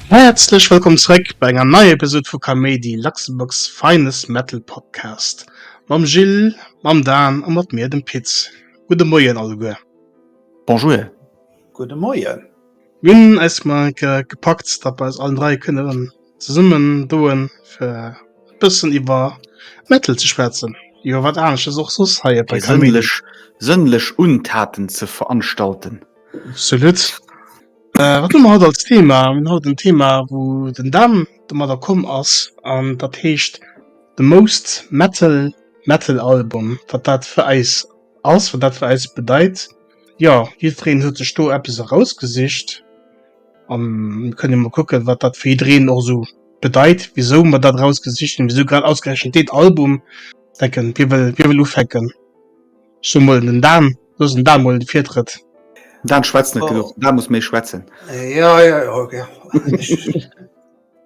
Häerzlech wëllkomm zréck bei enger neier Episode vu Kaméidi, Luxembourg's finest metal podcast. Mam Gilles, mam Dan a mat mir, dem Pit. Gudde Moien alleguer. Bonjour. Gudde Moien. Mir hunn eis mol eng Kéier gepackt, datt mer eis allen 3 kënnen zesummen doen, fir e bëssen iwwer Metal ze schwätzen. Jo, wat aneschters och soss hei bei Kaméidi. Sënnlech Untaten ze veranstalten. Absolut. Äh, wat hu mer haut als Thema? Mir hunn haut en Thema, wou den Dan domadder komm ass, an dat heescht The Most Metal Metal Album, wat dat fir eis ass, wat dat fir eis bedeit. Jo, jiddwereen huet sech do eppes erausgesicht an mir kënnen jo mol kucken, wat dat fir jiddereen och esou bedeit, wisou mer dat erausgesicht hunn, wisou grad ausgerechent deen Album. Denken, wie wëll, wie wëll ufänken? Ech soe mol den Dan, looss den Dan mol de Virtrëtt. Dan schwätzt net genuch, Dan muss méi schwätzen. Ja, ja, ja, okay.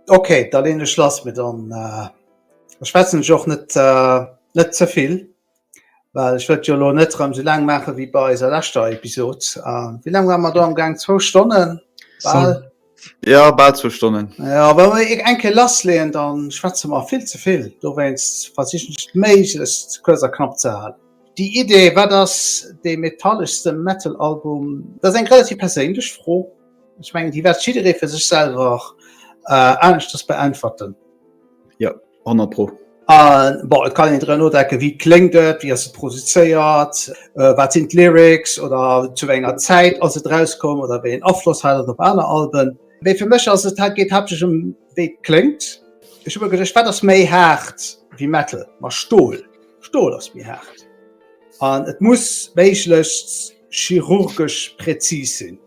Okay, da leen ech lass, mee dann äh, schwätzen ech och net, äh, net ze vill, well ech wëllt jo lo net rëm sou laang maache wéi bei eiser leschter Episod. Äh, wéi laang ware mer do am Gaang? Zwou Stonnen? Bal? Ja, bal zwou Stonnen. Ja, wa mer eng Kéier lassleeën, dann schwätze mer vill ze vill. Dowéinst versichen ech et méiglechst kuerz a knapp ze halen. Déi Idee, wat ass dee metalleschste Metal-Album, dat ass eng relativ perséinlech Fro. Ech mengen, déi wäert jidderee fir sech selwer aneschters beäntwerten. Jo. 100 pro. An bon, et kann een driwwer nodenken, wéi kléngt et, wéi ass et produzéiert, wat sinn d'Lyrics oder zu wéi enger Zäit ass et erauskomm oder wéi een Afloss hat et op aner Alben. Mee fir mech ass et, geet haaptsächlech ëm wéi et kléngt. Ech hu mer geduecht, wat ass méi haart wéi Metal? Ma Stol. Stol ass méi haart. An et muss méiglechst chirurgesch präzis sinn.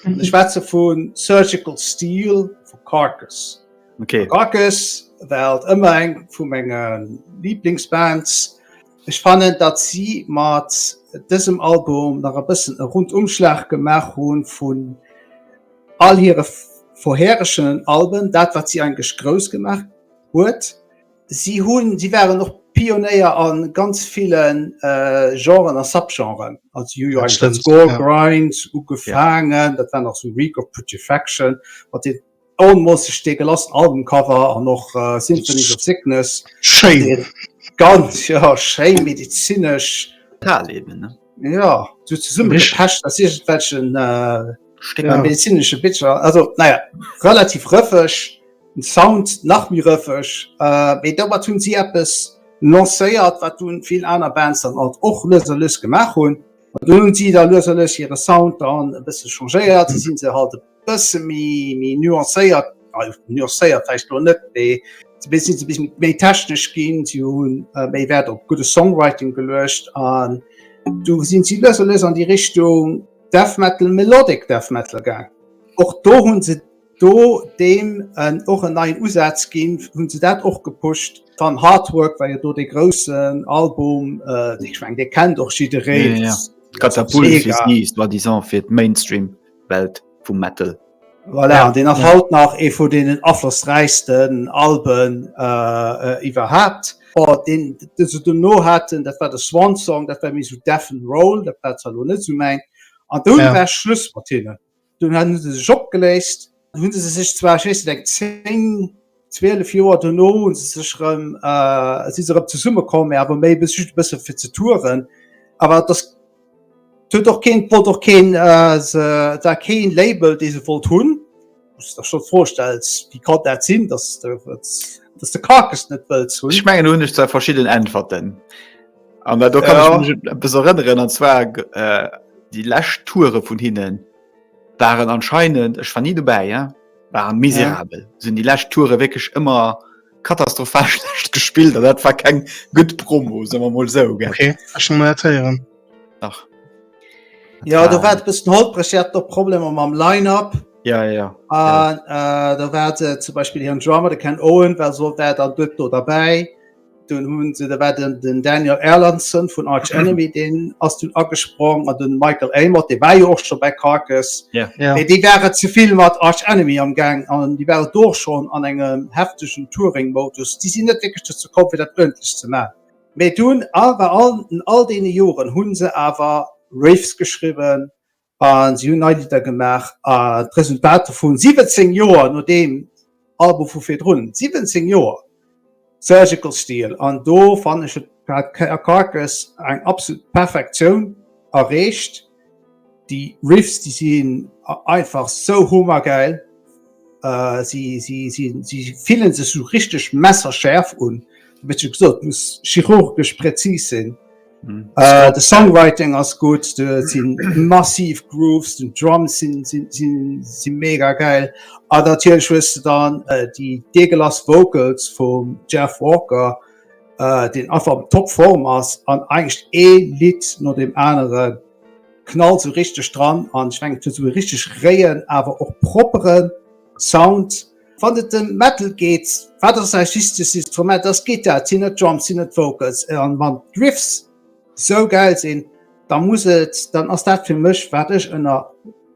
An ech schwätze vu Surgical Steel vu Carcass. Okay. Carcass war alt ëmmer eng vu menge Lieblingsbands. Ech fannen, datt si mat dësem Album nach e bëssen e Rundumschlag gemaach hunn vun all hire vorheregen Alben, dat wat si eigentlech grouss gemaach huet. Si hunn, si waren och Pionéier a ganz ville Genren a Subgenren. Also si hu jo eigentlech mat Gore Grind ugefaangen, dat war nach sou Reek of Putrefaction, mat deem Onmoosseg deegelassen Albumcover an och Symphonies of Sickness. Schéin. Ganz ja schéin medizinesch. Total eben ne. Ja sou zesummegepecht aus iergendwelchen äh, medizinesche Bicher. Also naja relativ rëffeg, den Sound nach méi rëffeg. Äh, mee domat hunn si eppes lancéiert, wat dunn vill aner Bands dann alt och lues a lues gemaach hunn. An dunn hunn si da lues a lues hire Sound dann e bësse changéiert. Si sinn se halt e bësse méi méi nuancéiert, nuancéiert vläicht lo net, mee se sinn e bësse méi technesch ginn, si hunn méi Wäert op gudde Songwriting geluecht an du sinn si lues a lues an déi Richtung Death Metal, Melodic Death Metal gaang. Och do hunn se do deem och en neien Usaz ginn, hunn se dat och gepusht. Dann Heartwork war jo do dee groussen Album, ech meng dee kennt och jiddereen. Katapult fir si, soi-disant fir d'Mainstream. Welt vum Metal. Voilà, ja, den ass haut nach ee vu deenen aflossräichsten Alben äh, äh, iwwerhaapt. Oh, den, den se dono haten, dat war de Swan Song, dat war méi sou Death and Roll, dat war zwar lo net sou mäin. An dunn ja. war Schluss mat hinnen. Dunn hunn se sech opgeléist, hunn se sech zwar, ech weess net, eng 10, 12 Joer dono hunn se sech rëm, äh, si se rëm zesummekomm, awer méi bis just e bësse fir ze touren. Awer das huet och keen wollt och keen äh, se da keen Label dee se wollt hunn. Muss der schon vorstells, wie kann dat sinn, dass de dass de Carcass net wëlls hunn. Ech mengen do hunn ech zwar verschidden Äntwerten. An dat do kann ja. ech mech eppes erënneren an zwar äh, déi lescht Toure vun hinnen waren anscheinend, ech war nie dobäi, ja, waren miserabel. Ja. Sinn déi lescht Toure wierklech ëmmer katastrophal schlecht gespillt an dat war keng gutt Promo, soe mer mol sou, gell. Okay, ech muss dat héieren. Dach. Ja, do war et e bëssen holpreg, si haten och Problemer mam Line-Up. Ja, ja, ja. An äh, da war se zum Beispill hiren Drummer, de Ken Owen, war soll war dann duet do derbäi. Dunn hunn se, da war den, den Daniel Erlandsson vun Arch Enemy, deen ass dunn agesprong an den Michael Amott, dee war jo och scho bei Carcass. Ja. Ja. Mee déi ware ze vill mat Arch Enemy am Gaang an déi ware do och schonn an engem heftegen Touring-Modus. Déi sinn net wierklech dozou komm, fir dat uerdentlech ze maachen. Mee dunn awer all, in all deene Joren hu se awer Riffs geschriwwen. A si hunn nei Lidder gemaach a d'Resultat dovun, 17 Joer no deem Album vu virdrun, 17 Joer, Surgical Steel. An do fannen ech, huet Carcass eng absolut Perfektioun erreecht. Déi Riffs, déi sinn einfach sou hummergäil. Si, si, si, si fillen sech sou richteg messerschäerf un. Wéi ech gesot, muss chirurgesch präzis sinn. Mhm. Äh, de Songwriting ass gutt, do sinn massiv Grooves, den Drums sinn, sinn, sinn, sinn mega geil. An natierlech hues de dann äh, déi deegelass Vocals vum Jeff Walker, äh, deen einfach am Topform ass an eigentlich ee Lidd no dem anere knallt sou richteg dran an ech mengen et huet sou e richteg réien, awer och proppere Sound. Wann et ëm Metal geet, wat ass säi wichtegst Instrument? Dat ass d'Gittar, et sinn net d'Drums, et sinn net d'Vocals. An wann d'Riffs sou gäil sinn, da muss et, dann ass dat fir mech, wat ech ënner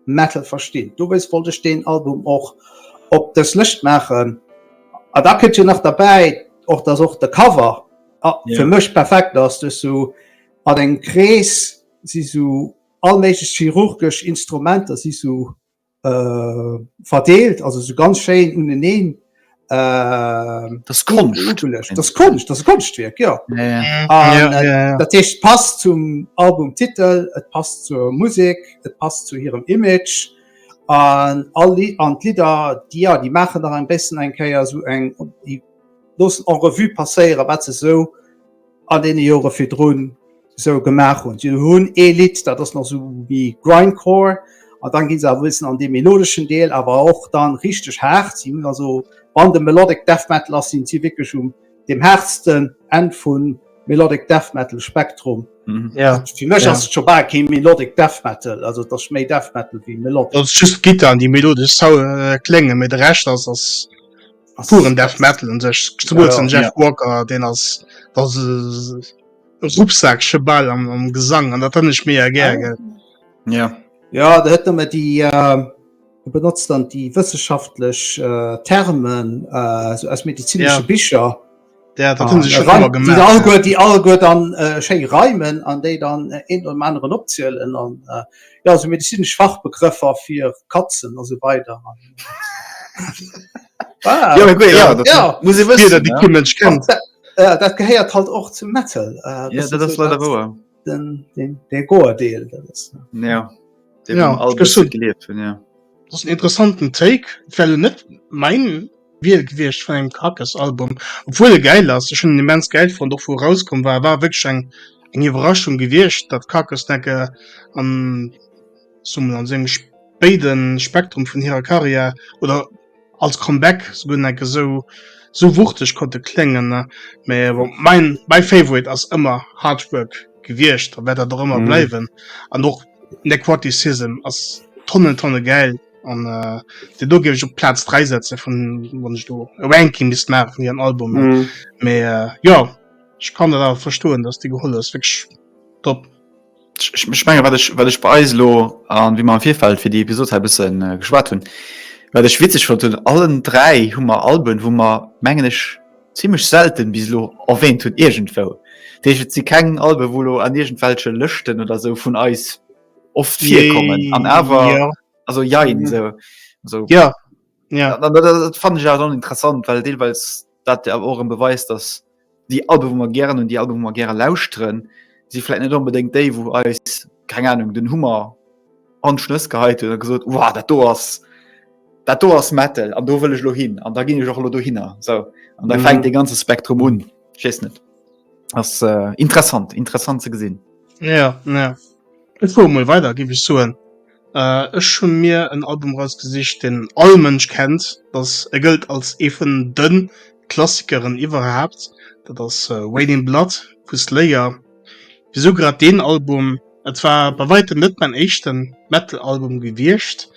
Metal verstinn. Dowéinst wollt ech deen Album och op dës Lëscht maachen. A da kënnt jo nach derbäi och, dass och de Cover fir mech perfekt ass, duerch sou an engem Krees si sou all méiglech chirurgesch Instrumenter si sou äh, verdeelt, also so ganz schéin uneneen. Äh, das Konscht. Das Konscht, das Konschtwerk, ja. Ja, ja. An, ja, äh, ja, ja. Dat heescht, passt zum Albumtitel, et passt zur Musek, et passt zu hirem Image. An all an d'Lidder, déi ja, déi maachen nach eng bëssen eng Kéier sou eng déi loossen en Revue passéieren, wat se sou an deene Jore virdrun sou gemaach hunn. Si hunn ee Lidd, dat ass nach sou wéi Grindcore, an dann gi se awer e bëssen an dee melodeschen Deel, awer och dann richteg haart. Si hunn also, wann de Melodic Death Metal ass, sinn si wierklech um deem haartsten Enn vum Melodic Death Metal Spektrum. Ja. Fir mech ass et scho bal kee Melodic Death Metal, also et ass méi Death Metal wéi Melodic. Dat ass just d'Gittar an déi melodesch Kléngen, mee de Rescht ass ass puren Death Metal un sech. Zemools den Jeff Walker, deen ass dat ass e Rucksak scho bal am, am Gesang an dat fannen ech mega gär gell. Ja. Ja, der huet nëmme déi äh, benotzt dann déi wëssenschaftlech äh, Termen äh, so aus medizinesche Ja. Bicher. Ja, dat Ah, hunn se schon reim- ëmmer déi gemaach. alleguer, déi alleguer dann äh, schéi reimen an déi dann äh, een oder aneren opzielen an äh, ja so medizinesch Fachbegrëffer fir Katzen a sou weider. Ah, Ja, gut, ja, dat ja. muss ee Wierder, wëssen. déi Ja, kee Mënsch kennt. Äh, dat gehéiert halt och zum Metal. Äh, ja dat ass leider wouer. Den, den, den Gore-Deel. Dat ass, Ja. Dee Ja, vum all ech gesot. bësse gelieft hunn, ja. Dat ass en interessanten Take. Et wär elo net mäin Wiel gewiescht vun engem Carcass-Album, obwuel e gäil ass. Ech hunn en immens gäil fonnt, och wou e rauskomm war. War wierklech eng eng Iwwerraschung gewiescht, datt Carcass enke an soe mol an sengem spéide Spektrum vun hirer Karriär oder als Comeback souguer enke sou sou wuchteg konnte kléngen. Mä bon, mein mäi Favorite ass ëmmer Heartwork gewiescht a wäert dat och ëmmer Mhm. bleiwen. An och Necroticism ass tonnen tonne gäil an äh, deen do géif ech op Plaz 3 setze vun wann ech do e Ranking misst maache vun hiren Albumen. Mhm. Mä äh, jo, ech kann dat awer verstoen, dass déi geholl ass, wierklech top. Ech, ech menge wat ech, wat ech bei eis elo an wéi mer am Virfeld fir déi Episod hei e bëssen äh, geschwat hunn, wat ech witzeg fonnt hunn, allen 3 hu mer Alben, wou mer mengen ech zimmlech selten bis elo erwähnt hunn iergendwou. Dat heescht, et si keng Alben, wou elo an iergendwelche Lëschten oder sou vun eis oft virkommen an awer Ja, also jein Mhm. sou also ja, ja. dat, dat, dat fannen ech awer dann interessant, well deelweis dat awer och erëm beweist, dass déi Alben, wou mer gären hunn, déi Alben, wou mer gäre lauschteren, si vläit net onbedéngt déi, wou eis, keng Ahnung, den Hummer an d'Schnëss geheit huet a gesot, Wow, dat do ass, dat do ass Metal an do wëll ech elo hin an da ginn ech och elo dohinner. Sou, an da Mhm. fänkt dee ganze Spektrum un. Ech weess net. Ass äh, interessant, interessant ze gesinn. Ja, ja. Ech fuere mol weider, géif ech soen. Äh, ech hu mir en Album rausgesicht, deen all Mënsch kennt. Das e gëllt als ee vun de Klassikeren iwwerhaapt. Dat ass äh, Raining Blood vu Slayer. Wisou grad deen Album? Et war bei weitem net mäin éischten Metal-Album gewiescht.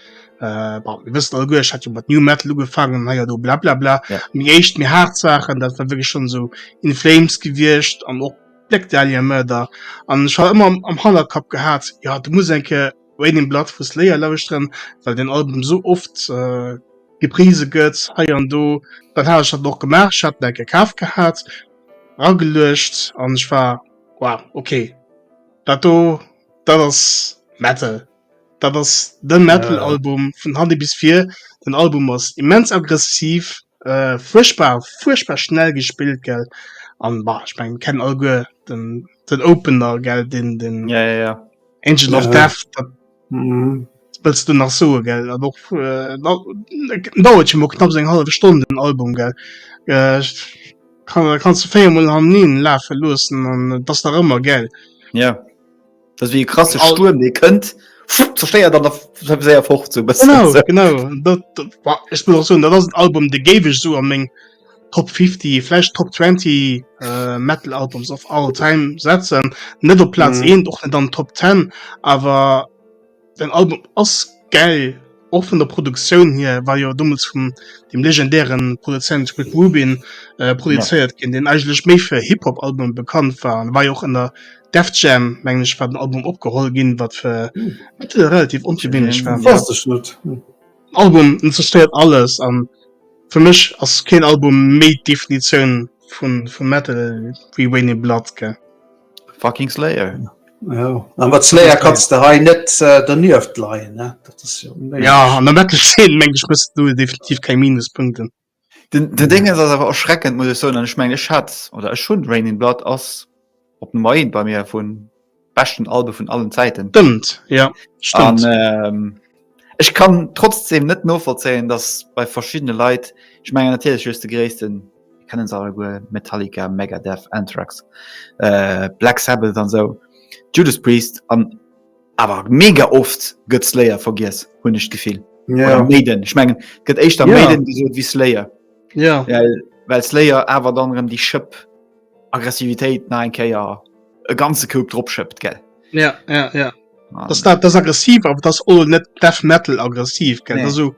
Äh, bon, mir wëssen alleguer, ech hat jo mat New Metal ugefaangen, hei a do blablabla. Ja. Meng éischt méi haart Saachen, dat war wierklech schonn esou In Flames gewiescht an och Black Dahlia Murder. An ech hat ëmmer am, am Hannerkapp gehat, ja, du muss eng Kéier Raining Blood vu Slayer lauschteren, well den Album sou oft äh, geprise gëtt, hei an do. Dann hat ech dat och gemaach, ech hat den eng Kéier kaf gehat, rageluecht an ech war, wow, okay, dat do, dat ass Metal. Dat ass den Metal Album vun hanne bis vir. Den Album ass immens aggressiv, äh, furchtbar, furchtbar schnell gespillt gell. An bah, ech mengen kennen alleguer den, den Opener gell, den, den ja, ja, ja. Angel ja. of Death. Dat, mhm. wëlls du nach soe gell an och äh, dauert jo knapp eng halbe Stonn den Album gell. Äh, kann, kannst du véiermol haneen lafe loossen an das nach ëmmer gell. Ja. Das wie e krasse Stuerm dee kënnt zerstéiert an der séier fort so bëssen. Genau, genau. Dat, dat, ech muss och soen, dat ass en Album, de géif ech so an meng Top 50, vläicht Top 20 äh, Metal Albums of all time setzen. Net op Platz mm. 1, och net an Top 10, awer den Album ass geil, och vun der Produktioun hier, war jo dommels vum dem legendären Produzent Rick Rubin äh, produzéiert ja. ginn, den eigentlech méi fir Hip-Hop-Albume bekannt war. War jo och an der Def Jam mengen ech war den Album opgeholl ginn, wat fir hm. relativ ongewéinlech war. Wosst ech net. Hm. Album en zerstéiert alles an fir mech ass keen Album méi d'Definitioun vun vu Metal wéi Reign in Blood gell. Fucking Slayer. Ja. An mat Slayer kanns de hei net äh, dernieft leien ne? Dat ass jo unméiglech. Ja an der Metal Szene meng ech mëss du definitiv keng Minuspunkten. Den, den Ding ass awer erschreckend muss ech soen an ech mengen ech hat oder ech hunn Reign in Blood ass op Nummer 1 bei mir vun beschten Albe vun allen Zäiten. Stëmmt ja stëmmt. An, ähm, ech kann trotzdem net novollzéien, dass bei verschiedene Leit ech mengen natierlech just de gréissten kennen se alleguer Metallica, Megadeth, Anthrax, äh, Black Sabbath an sou, Judas Priest an awer mega oft gëtt Slayer vergiess hunn ech d'Gefill. Ja. Oder Maiden. Ech mengen gëtt éischter Ja. Maiden gesot wéi Slayer. Ja. Well, well Slayer awer dann erëm déi Schëpp Aggressivitéit nach eng Kéier e ganze Koup drop schëppt gell. Ja, ja, ja. An, Das, dat, das aggressiv, awer das all net Death Metal aggressiv gell. Nee. Das so,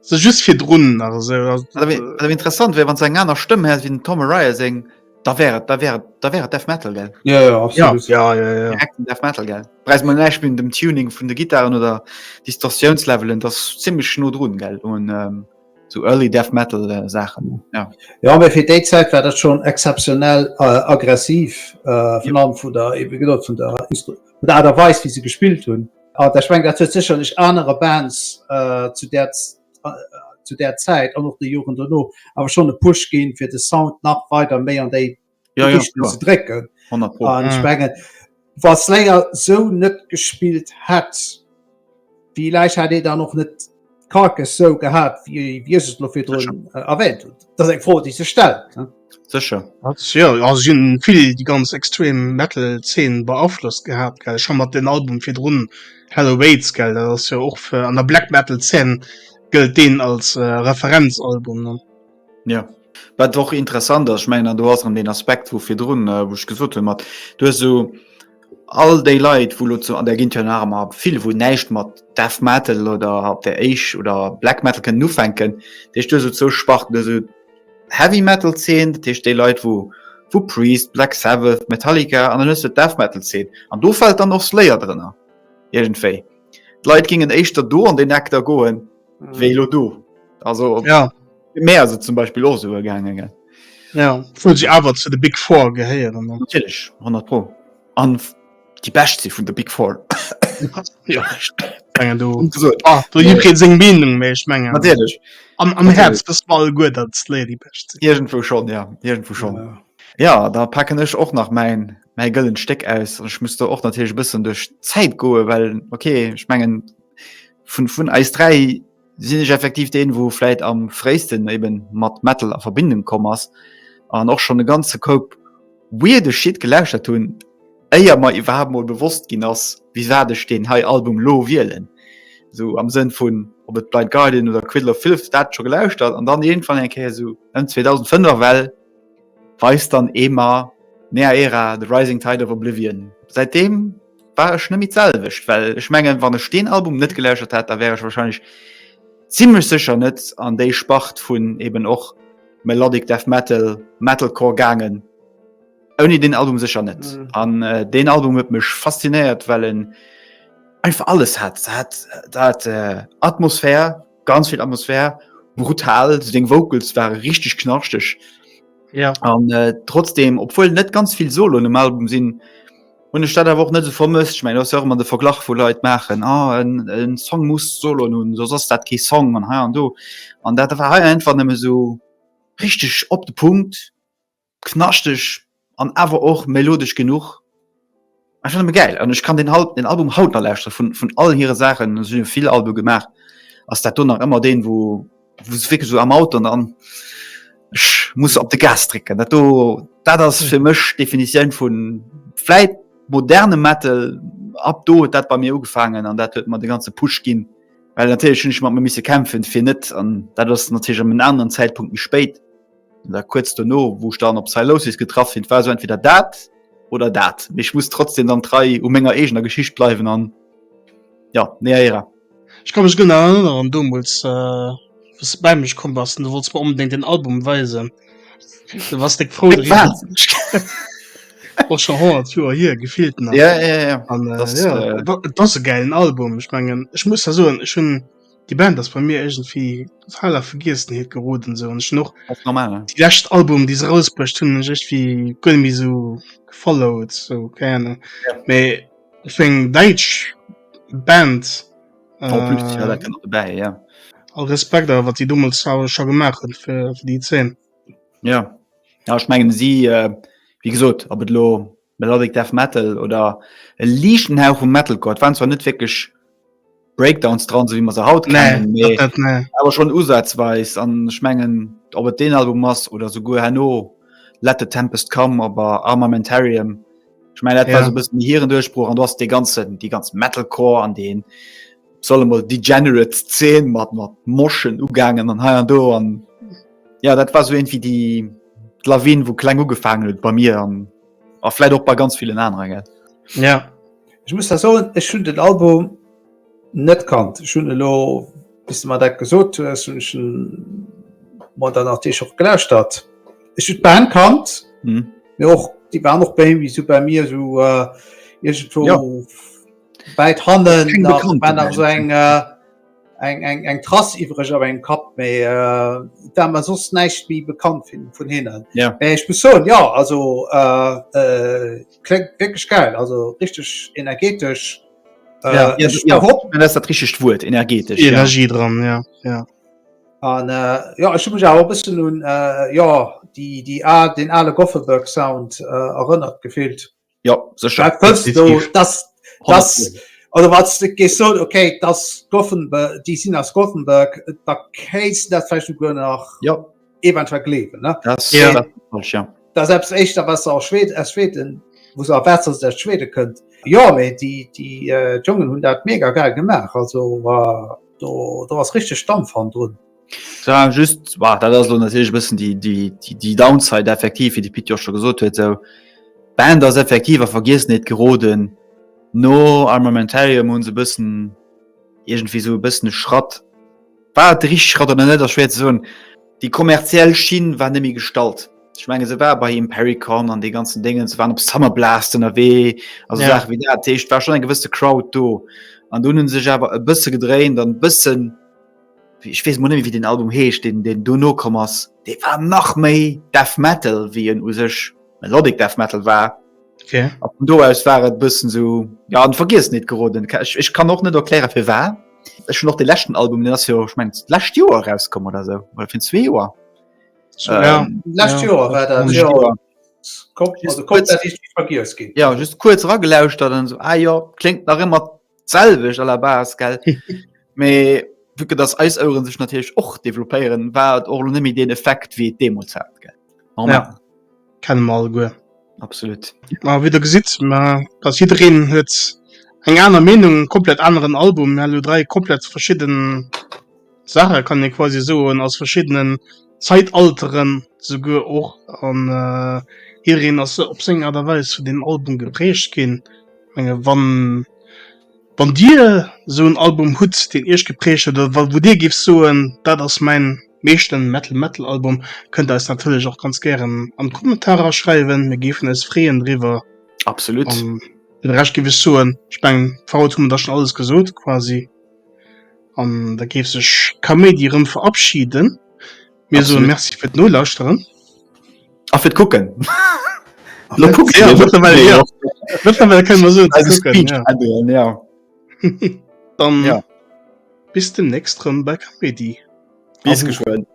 so just virdrun nach so. Das, Dat wär, dat wär interessant wär wann se eng aner Stëmm hätt wéi den Tom Araya seng, da wär et, da wär et, da wär et Death Metal gell. Ja, ja, ja, absolut. ja, ja, ja. Direkt den Death Metal gell. Brauchst mol näischt méi un dem Tuning vun de Gittaren oder Distorsiounslevelen, dat ass zimmlech no drun gell un ähm, sou Early Death Metal äh, Saachen. Ja. Ja, mee fir déi Zäit war dat schon exzeptionell äh, aggressiv, äh, vun allem vun der, eben gesot, vun der, Instru vun der Aart a Weis, wéi se gespillt hunn. An ech mengen, dat huet sécherlech anere Bands äh, zu där, äh, zu där Zäit an och de Joren dono awer schon e Push ginn, fir de Sound nach weider méi an déi Ja, ja, Richtung klar. ze drécken. 100 Pro. An ech Mhm. mengen, wa Slayer sou net gespillt hätt, villäicht hätt ee dann och net d'Carcass sou gehat, wéi wéi ech et elo virdrun äh, erwähnt hunn. Dat ass eng Fro, déi sech stellt. Ne? Sécher. Das, ja, also sie hunn vill déi ganz extrem Metal Szene beaflosst gehat gell. Scho mat den Album virdrun Hell Awaits gell, dat ass jo och fir an der Black Metal Szene gëllt deen als äh, Referenzalbum ne. Ja. Wat och interessant ass, ech mengen, an do ass erëm deen Aspekt, wou virdrun, äh, wou ech gesot hunn, mat du hues esou all déi Leit, wou lo zu, an der ginn jo nach ëmmer vill, wou näischt mat Death Metal oder op der éisch oder Black Metal kënnen ufänken, dat heescht, du hues esou zwou Sparten, du hues esou Heavy Metal Zeen, dat heescht déi Leit, wou wou Priest, Black Sabbath, Metallica, an dann hues du d'Death Metal Zeen an do fält dann och Slayer drënner iergendwéi. D'Leit gingen éischter do an deen Eck da goen, wéi lo do. Also Ja. Mär ass et zum Beispill och esou ergaangen, gell? Ja, obwuel si awer zu de Big Four gehéieren. Ne? Natierlech, 100 Pro. An déi bescht si vun de Big Four. Ja, mengen do. Gutt gesot. Ah, do jiddwereen seng Meenung, mee ech mengen. Natierlech. Am, am Häerz wësse mer alleguer, datt Slayer déi bescht sinn. Iergendwou schonn, ja. Iergendwou schonn. Ja. Ja, da packen ech och nach mäin, mäi gëllent Stéck aus. An ech muss do och natierlech e bëssen duerch d'Zäit goen, well, okay, ech mengen, vun, vun eis 3 sinn ech effektiv deen, wou vläit am fréisten eben mat Metal a Verbindung komm ass an och schonn e ganze Koup weirde Shit gelauschtert hunn, éier mer iwwerhaapt mol bewosst ginn ass, wiswat ech deen hei Album lo wielen. Sou am Sënn vun, ob et Blind Guardian oder Cradle of Filth, dat scho gelauschtert an dann iergendwann eng Kéier sou ëm 2005 ewell weist dann Ema Neaera, The Rising Tide of Oblivion. Säitdeem war ech net méi d'selwecht, well ech mengen, wann ech deen Album net gelauschtert hätt, da wär ech wahrscheinlech zimmlech sécher net an déi Spart vun eben och Melodic Death Metal, Metalcore gaangen. Ouni deen Album sécher net. Mhm. An äh, deen Album huet mech faszinéiert, well en einfach alles hat. Dat hat äh, Atmosphär, ganz vill Atmosphär, brutal, seng Vocals ware richteg knaschteg. Ja. An äh, trotzdem, obwuel net ganz vill Soloen um Album sinn, Hunn ech dat awer och net esou vermësst. Ech mengen, do ass jo och ëmmer de Verglach, wou Leit maachen, ah en en Song muss Soloen hunn, soss ass dat kee Song an hei an do. An dat war hei einfach nëmme esou richteg op de Punkt, knaschteg an awer och melodesch genuch. Einfach nëmme gäil. An ech kann den Al den Album haut nach lauschtere vun vun all hire Saachen, si hunn jo vill Albe gemaach, ass dat do nach ëmmer deen, wou wou se wierklech esou am Auto an dann ech muss op de Gas drécken. Dat do dat ass fir mech d'Definitioun vun vläit modernem Metal. Ab do huet dat bei mir ugefaangen an dat huet mer de ganze Push ginn. Well natierlech hunn ech mat mir misse kämpfen, fir net an dat ass natierlech an en aneren Zäitpunkt méi spéit oder kuerz dono, wou ech dann op Sylosis getraff sinn, et war esou entweder dat oder dat. Mee ech muss trotzdem dann trei u menger eegener Geschicht bleiwen an ja, Neaera. Ech ka mech gutt nach erënneren domols äh, wou s de bei mech komm bass an du wollts mer onbedéngt den Album weisen. Du warst déck frou driwwer. Och scho 100 Joer hier gefillt nach. Ja, ja, ja. An, äh, Das, ja, äh, et ass e gäilen Album. Ech mengen, ech muss da soen, ech hunn déi Band ass bei mir iergendwéi total a Vergiessenheet geroden sou an ech hunn och Das normal, ne? déi lescht Album, déi se rausbruecht hunn, hunn ech iergendwéi guer net méi sou gefollowt, sou keng Ahnung. Ja. Mee ech meng däitsch Band En plus, ja, dat kënnt nach dobäi, ja. All Respekt awer wat déi domols scho gemaach hunn fir fir déi Zeen. Ja. Ja, ech mengen si, äh, wéi gesot, ob et elo Melodic Death Metal oder e liichten Hauch vu Metalcore, et waren zwar net wierklech Breakdowns dran, sou wéi mer se haut Nee, kennen, mee dat net, nee. awer schonn usazweis. An ech mengen, ob et deen Album ass oder souguer herno Let the Tempest Come op Armamentarium, ech mengen, dat war Ja. sou e bëssen hiren Duerchbroch. An du has dee ganzen, déi ganz Metalcore an deen, solle mol Degenerate Zeen mat mat Moschen ugaangen an hei an do. An ja, dat war sou iergendwéi déi d'Lawin, wou kleng ugefaangen huet bei mir an a vläit och bei ganz villen anere, gell? Ja. Ech muss da soen, ech hunn den Album net kannt. Ech hunn elo, wéi s de mer dat gesot hues, hunn ech en mer dann natierlech och gelauschtert. Ech hunn d'Band kannt, Mhm. mee och déi waren och bei wéi sou bei mir sou iergendwou Ja. wäit hannen, Keng nach bekannte war nach Band. sou eng eng eng eng Trass iwwreg a mengem Kapp, mee äh, war mer soss näischt méi bekannt vun vun hinnen. Ja. Mee ech muss soen, ja, also äh, äh, kléngt wierklech geil, also richteg energetesch. Äh, ja, ja, ja, dat ass dat richtegt Wuert, energetesch. Ja. Energie dran, ja, ja. An äh, ja, ech hu mech awer e bëssen un äh, ja, déi, déi, den ale Gothenburg Sound äh, erënnert gefillt. Ja sécher. Das, das, oder wat du gehst so okay das Gothenburg die sind aus Gothenburg da kéis dat vielleicht sogar nach ja eventuell gleewen ne das, ja. das, falsch, ja. da selbst echt was aus Schweden aus Schweden wo se erwärts aus der Schwede kënnt ja mee die die äh, Jongen hunn dat mega geil gemaach also war do do ass richtig Dampf han drun Ja, just war dat ass lo natierlech e bëssen déi déi déi déi Downside effektiv, wéi de Pit jo och scho gesot huet esou. D'Band ass effektiv a Vergiessenheet geroden. No Armamentarium hu se e bëssen iergendwéi esou e bëssen e Schratt, war et de richtege Schratt oder net, ass schwéier ze soen. Déi kommerziell Schinn war net méi gestallt. Ech menge se war bei Impericon an dee ganzen Déngen, se waren op Summer Blast ënnerwee, also Ja. Saache wéi dat. Dat heescht, war schonn eng gewësse Crowd do. An dunn hu se sech awer e bësse gedréint an e bëssen ech weess mol net méi wéi den Album heescht, deen deen dono komm ass, dee war nach méi Death Metal wéi en u sech Melodic Death Metal war. Okay. A vun do aus war et bëssen sou ja an Vergiessenheet geroden. Ech, ech kann och net erkläre firwat. Ech hunn och de leschten Album, deen ass jo ech mengen d'lescht Joer erauskomm oder sou oder virun zwee Joer. So, ja. Ähm, Lescht Ja. Joer war dat Lescht jo. Joer. Kommt, Just also kommt kurz- dat richtig vergiess ginn. Ja, just kuerz eragelauschtert an sou ah jo, kléngt nach ëmmer d'selwecht à la base, gell. Mee vu que dass eis Oueren sech natierlech och developpéieren, war et och elo net méi deen Effekt wéi et deemools hat, gell. Normal. Ja. Kenne mer alleguer. Absolut. Ma wéi der gesitt, ma dass jiddereen huet eng aner Meenung, komplett aneren Album. Mir hu lo 3 komplett verschidden Saache kann ee quasi soen, aus verschiddenen Zäitalteren souguer och. An äh, jiddereen ass op seng Aart a Weis vun deem Album geprägt ginn. Ech menge wann wann Dir esou en Album hutt, deen Iech geprägt huet oder wa wou Dir géift soen, dat ass mäin meeschten Metal Metal Album, kënnt Der eis natierlech och ganz gären an d'Kommentarer schreiwen. Mir géifen eis freeën driwwer. Absolut. An fir de Rescht géif ech soen, ech mengen fir haut hu mer da schonn alles gesot quasi. An da géif sech Kaméidi erëm verabschieden. Mir soen Merci fir d'Nolauschteren. A fir d'Kucken. Lo kucke Ja, mir mëttlerweile, ja. Mëttlerweil kënne mer soen, ze Eise kucken, Speech ja. änneren, ja. Dann Ja. bis demnächst rëm bei Kaméidi. Bis Abu. geschwënn.